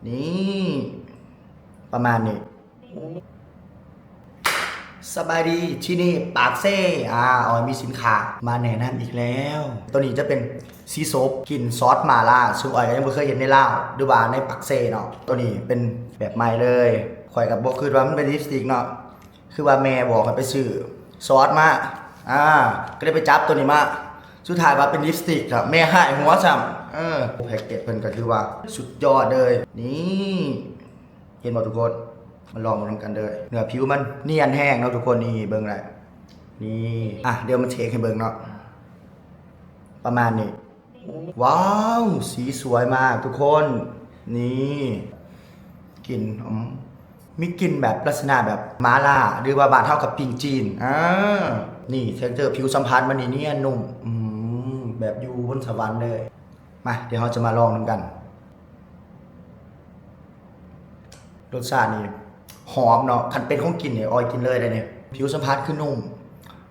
ນີ້ ປະມານນີ້. ສະບາຍດີ ທີ່ນີ້ປາກເຊ. ອາ ອອຍມີສິນຄ້າມາແນະນຳອີກແລ້ວ. ໂຕນີ້ຈະເປັນສີສົບ ກິ່ນຊອດໝາລ່າ ຊຶ່ງອອຍກໍຍັງບໍ່ເຄີຍເຫັນໃນລາວ ຫຼືວ່າໃນປາກເຊເນາະ. ໂຕນີ້ເປັນແບບໃໝ່ເລີຍ. ຂ້ອຍກໍບໍ່ຄິດວ່າມັນເປັນລິບສະຕິກເນາະ. ຄືວ່າແມ່ບອກໃຫ້ໄປຊື້ຊອດມາ ອາ ກໍເລີຍໄປຈັບໂຕນີ້ມາ. ສຸດທ້າຍວ່າເປັນລິບສະຕິກ ແມ່ຮ້າຍຫົວຊ້ຳ. ເອີ ແພັກເກັດເພິ່ນກໍຖືວ່າສຸດຍອດເລີຍ. ນີ້ ເຫັນບໍ່ທຸກຄົນ? ມາລອງເບິ່ງນຳກັນເດີ. ເນື້ອຜິວມັນນຽນແຮງເນາະທຸກຄົນ. ນີ້ເບິ່ງໄດ້ ນີ້ ອະ ດຽວມາເຊັກໃຫ້ເບິ່ງເນາະ. ປະມານນີ້. ວ້າວ ສີສວຍມາກທຸກຄົນ. ນີ້ ກິ່ນ ອືມ ມີກິ່ນແບບລັກສະນະແບບໝາລ່າ ຫຼືວ່າບ້ານເຮົາກໍປີ້ງຈີນ. ອາ ນີ້ ເທັກເຈີຜິວສຳຜັດມັນນີ້ນຽນນຸ້ມ ອືມ ແບບຢູ່ບົນສະຫວັນເລີຍ. ມາ ດຽວເຮົາຈະມາລອງນຳກັນ. ລົດຊາດນີ້ຫອມເນາະ. ຄັນເປັນຂອງກິນນີ້ ອອຍກິນເລີຍໄດ໋ນີ້. ຜິວສຳຜັດຄືນຸ້ມ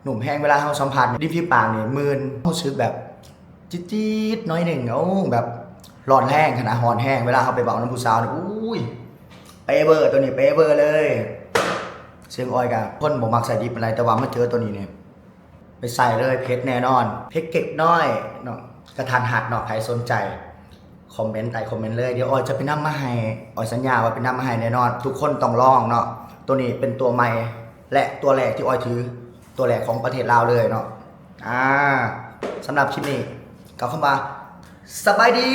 ນຸ້ມແຮງ. ເວລາເຮົາສຳຜັດນີ້ ລິມຝີປາກນີ້ມື່ນ ຮູ້ສຶກແບບ ຈີດໆ ໜ້ອຍໜຶ່ງ. ໂອ້ ແບບຮ້ອນແຮງຫັ້ນນະ ຮ້ອນແຮງ. ເວລາເຮົາໄປເວົ້ານຳຜູ້ສາວນີ້ ອຸ້ຍ ເປເວີ ໂຕນີ້ເປເວີເລີຍ. ເຊິ່ງອອຍກະຄົນບໍ່ມັກໃສ່ດິບປານໃດ ແຕ່ວ່າມາເຈີໂຕນີ້ນີ້ ໄປໃສ່ເລີຍ ເຜັດແນ່ນອນ. ເພັກເກັດນ້ອຍເນາະ ກະທັນຫັດເນາະ. ໃຜສົນໃຈຄອມເມັນໃຕ້ຄອມເມັນເລີຍ. ດຽວອອຍຈະໄປນຳມາໃຫ້ ອອຍສັນຍາວ່າໄປນຳມາໃຫ້ແນ່ນອນ. ທຸກຄົນຕ້ອງລອງເນາະ. ໂຕນີ້ເປັນຕົວໃໝ່ ແລະ ຕົວແລກທີ່ອອຍຖື ຕົວແລກຂອງປະເທດລາວເລີຍເນາະ. ອາ ສຳລັບຄລິບນີ້ ກ່າວຄຳວ່າ ສະບາຍດີ.